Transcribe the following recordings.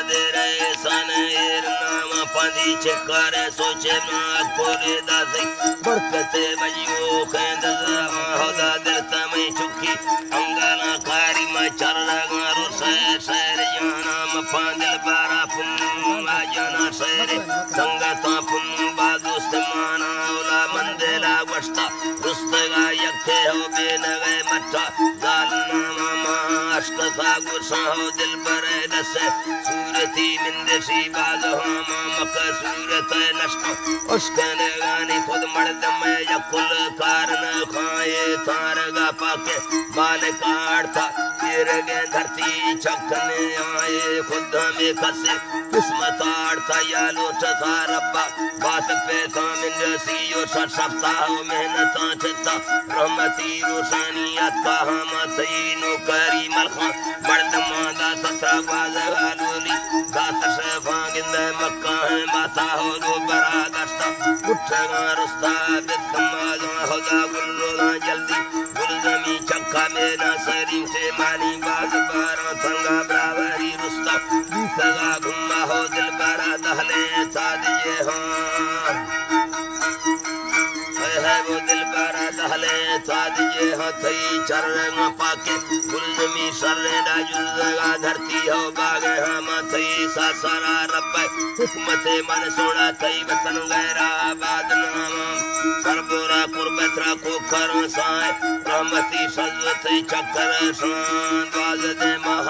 دیرے سن ایر نام پندی چکر سوچے نا کوری داسی برکتے بجیو خیند زمان ہدا دل تمہیں چکی انگانا کاری ما چرگا رو سیر سیر جانا مپان دل بارا پنو آجانا سیر سنگتا پنو با دوست مانا اولا من دلا گوشتا رستگا یکے ہو بینگے مٹا زال ناما ما اشکتا گوشاں ہو دلبرے دسے صورتی مندشی باز ہما مکہ صورت نشتو اشکنگانی خود مردم یک کل کار نہ خائے تارگا پاکے مالک آڑتا تیرگے دھرتی چکنے آئے خود ہمیں کسے قسمت آڑتا یا لوٹتا ربا بات پیتا من رسی و شفتا و محنتاں چتا رحمتی روشانی اتکا ہما تئی نوکری ملخاں مردماں دات ترا گوازگا لولی دات شفاں گندئے مکاں ماتا ہو دو برا داشتا گٹھگاں رستا بت مازاں ہدا گل روزاں جلدی گلزمی چکا مینا سریم سے مانی باز باراں تنگا براوری رستا بیسگا گما ہو دلبرا دہلے سادیے ہاں اے ہے وہ دلبرا دہلے سادیے ہاں تئی چرگاں پاکے گلزمی شریں دا جلزگا دھرتی ہو باگے ہاں ما تئی ساسرا رب حکمت من سوڑا تئی وطن غیر آباد نام سربورا قربت را کو کروں سائے رحمتی سزو تئی چکر شان باز دے ماہ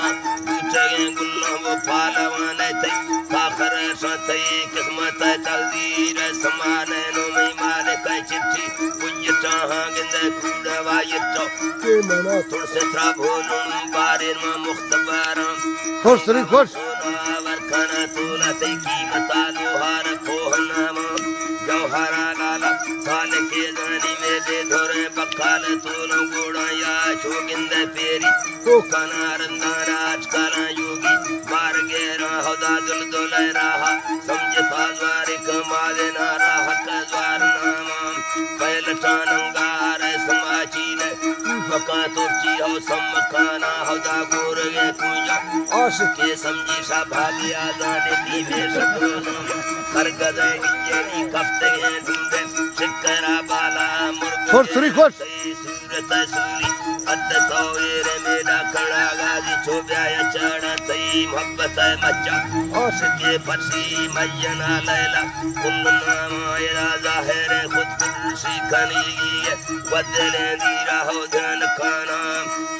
دوچگیں گلوں و پالوان تئی فاخر شان تئی قسمت تقدیر سمان نو مہمان کئی چٹھی کجٹا ہاں گندے کوڑا وایٹو کہ منا ترس ترا بھولوں بارے ما مختبراں خوش تری خوش ورکانا تولا تئی قیمتا لوہار کوہ ناما جوہرا لالا سالکے زانی میں بے دھورے بکال تولو گوڑا یا چو گندے پیری کوکانا رندانا اچکالا یوگی بار گیرا ہدا دل دل راہا سمجھ سازواری کمالنا راہ کزوار ناما پہلٹان انگار سماچی نے فکا ترچی ہو سمکانا ہدا گورگے کوجا عاشقے سمجھی شاہ بھاگی آزانے دیوے شکرو ناما ہر گدے گنجے نی کفتگے ڈونڈے شکرا بالا مرگ خوش تری خوش تئی صورت سوری قد تو ایر میڈا کڑا گازی چو بیا چڑا تئی محبت مچا عاشقے پرسی مینا لیلا کل نام آئرا ظاہر خود کل شیکنی و دلیں دیرا ہو دھیان کانا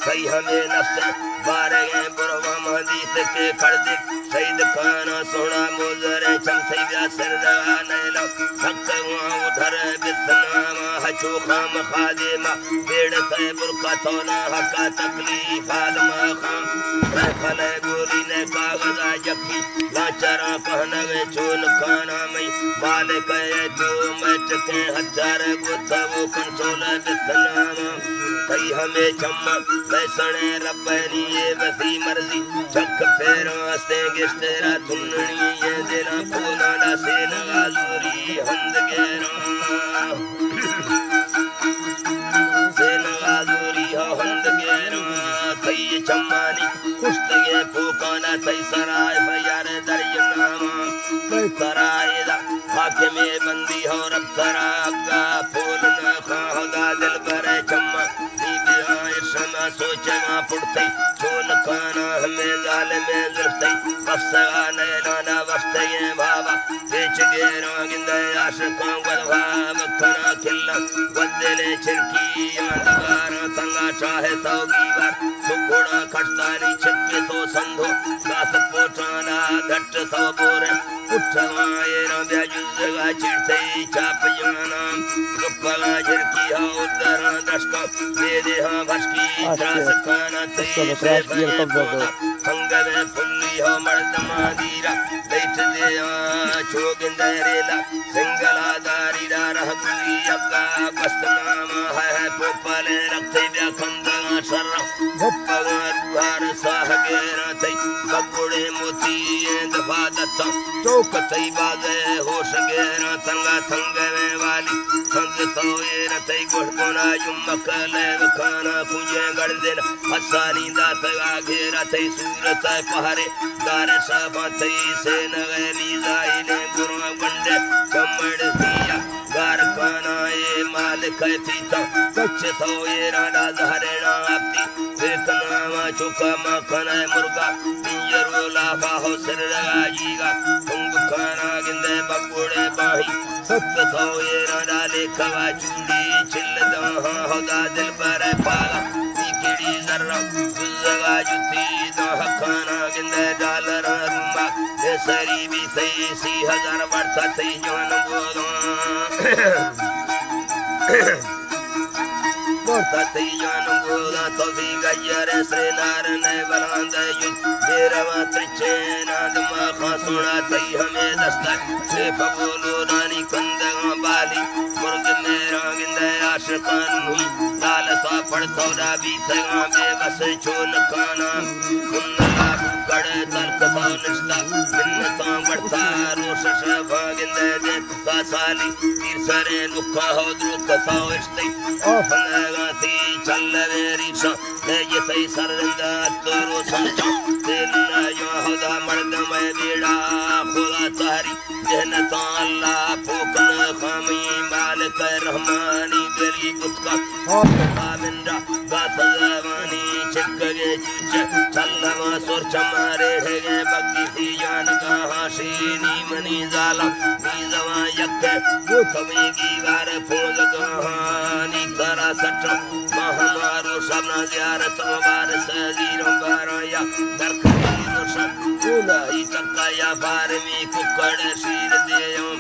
کئی ہمیں نفس بارگیں بروا مہدی سکے کھڑ دے شہید کانا سونا موزریں چم تئی بیا سر دگا نیلا حق وان و دھر بسناما ہچو خام خادیما بیڑ سئے برکا تونا حقا تکلیف عالما خان رہ کھلے گولی نے کاغذا جکی لاچرا کہنگ چول کانا مئی مالک اے تو مٹ کے ہتھیار گوتا وہ کنٹرول بسناما تئی ہمیں چما میں سنے ربانی اے وسی مرضی چک پیروں استیں گشترا تننی اے دلاں پولانا سین آزوری ہند گیراں سین آزوری ہو ہند گیراں تئی چمانی کشتگے پوکانا تئی سرائے فیار دریا ناما تئی سرائے دا حاکم بندی ہو رب ترا اگا پول نہ خواہ دا دل برے چما بی بی آئے شما سوچ ما پڑتے چون کانا ہمیں ظالم زلفتے افسا نیلانا وقت یہ بابا پیچ گیرا گندے عاشقاں گل خواب کنا کلا گدلے چرکی آن دگاراں تنگا چاہے تو گیوار سکوڑا کھٹتانی چکی تو سندھو داس پوٹانا گھٹ تو بورے اٹھواں ایراں بیا جزگا چڑتے چاپ جانا گپگا جھرکی ہاں ادراں دشکاں میدے ہاں بھشکی تراس کانا تئی شیف اے پودا ہنگل پلی ہو مردماں دیرا لیٹ دے آ چوگندے ریلا سنگلا داری را رہ گوی اگا گوست ناما ہے ہے پوپلے رکھتے بیا کھندا سر گپگاں روار ساہ گیراں تئی بگوڑیں موتی ایں دفا دتاں چوک تئی بازے ہوش گیراں تنگا تنگ میں والی سنگ سویر تئی گوش گنا یمک لیو کانا کنجیں گڑزن حسانی داتگا گھیرا تئی صورت پہرے دار شاباں تئی سینگ نیزائیں گرو گنڈ چمڑ دیا گار کانا اے مالک ءِ پیتاں کچ تو ایران ءَ زہرنا آپتی بے کناواں چکا ما کنائے مرگا پنجر و لافا ہو سر رگا جیگا تنگ کانا گندے بگوڑے باہی ست تو ایران ءَ لیکھوا چوڑی چل داں ہدا دلبر پالا ای کڑی زرا زگا جتی داں حقانا گندے ڈالر روما سری بی تئی سی ہزار برتا تئی جان گوداں برتا تئی جان گوداں تو بی گجر سرے نار نے بلاند جن بیروا تچے ناد ما خاصونا تئی ہمیں دستا چے پگولو دانی کندگاں بالی مرگ میرا گندے عاشقان ہی لال سا پڑتو دا بی سگاں بے بس چون کانا کڑے تلک پاؤ نشتا منتاں گڑتا روش شبا گندے دے کتا سالی تیر سرے لکا ہو دروک کتا اشتے آفنگا سی چل ویری شا دے یہ سی سر رندا تو روشن چا تیل نا یا ہدا مردم بیڑا خدا تاری جہنتاں اللہ پوکن خامی مالک رحمانی گری بتکا خامندہ گاسلوانی چکگے چلما سور چمارے ہگے بگی سی جان گاہاں شینی منی زالا نی زوان یک گو کمی گیوار پھول گاہانی ترا سٹ ماہ مارو شبنا زیارت مبار سزیر بارا یا درکتی روشن اولائی چکا یا بارمی ککڑ شیر دیوں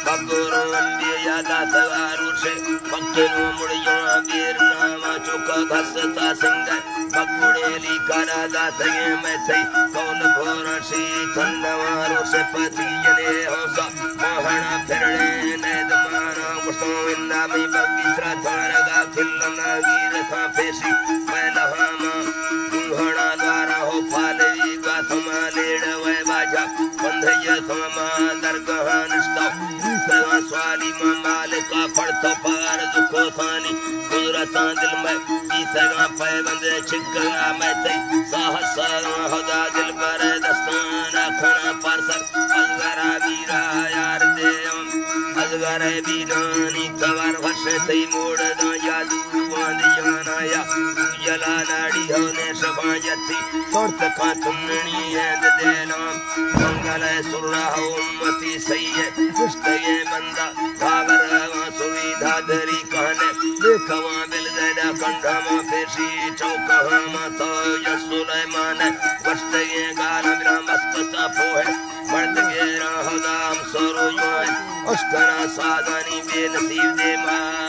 بگورو انبی یا داتگا روشے پکرو مڑیوں بیر ناما چکا گھستا سنگر بگوڑیلی کارا داتگیں مئے تئی کول گھوراں شی تھندواں روش پتی جنے ہونسا ماہڑا پھرڑے نید مانا گسوں اندا می بگی ترا تارگا کھلنا گیر ساں پیشی پہلا ہاما دوہڑا دوارا ہو پھالوی گا سما لیڑ وے باجا بندھیا سما درگاہ نشتا سوا سوالی ما مالکا پڑتو پار دکو ثانی قدرتاں دل میں پیسگاں پیوند چکگا میں تئی ساہ ساراں ہدا دل بر دستان کھنا پرسر ازگرا بیرا یار دیاں ازگر بیرانی توار وش تئی موڑ داں جادو باند جانا یا جلا ناڑی ہو نے شبان جتی ترت کھا تننی ہند دینا منگل سرا ہو امتی سید پشتگے بندہ باور سویدھا دری کہنے لیکھواں بل زیدہ کنڈھا ما پیشی چوکا ما تو یا سلیمان گوشتگیں گال برا مسکتا پوہ مرد گیرا ہدا ہم سورو جوان اشکرا سازانی بے نصیب دیما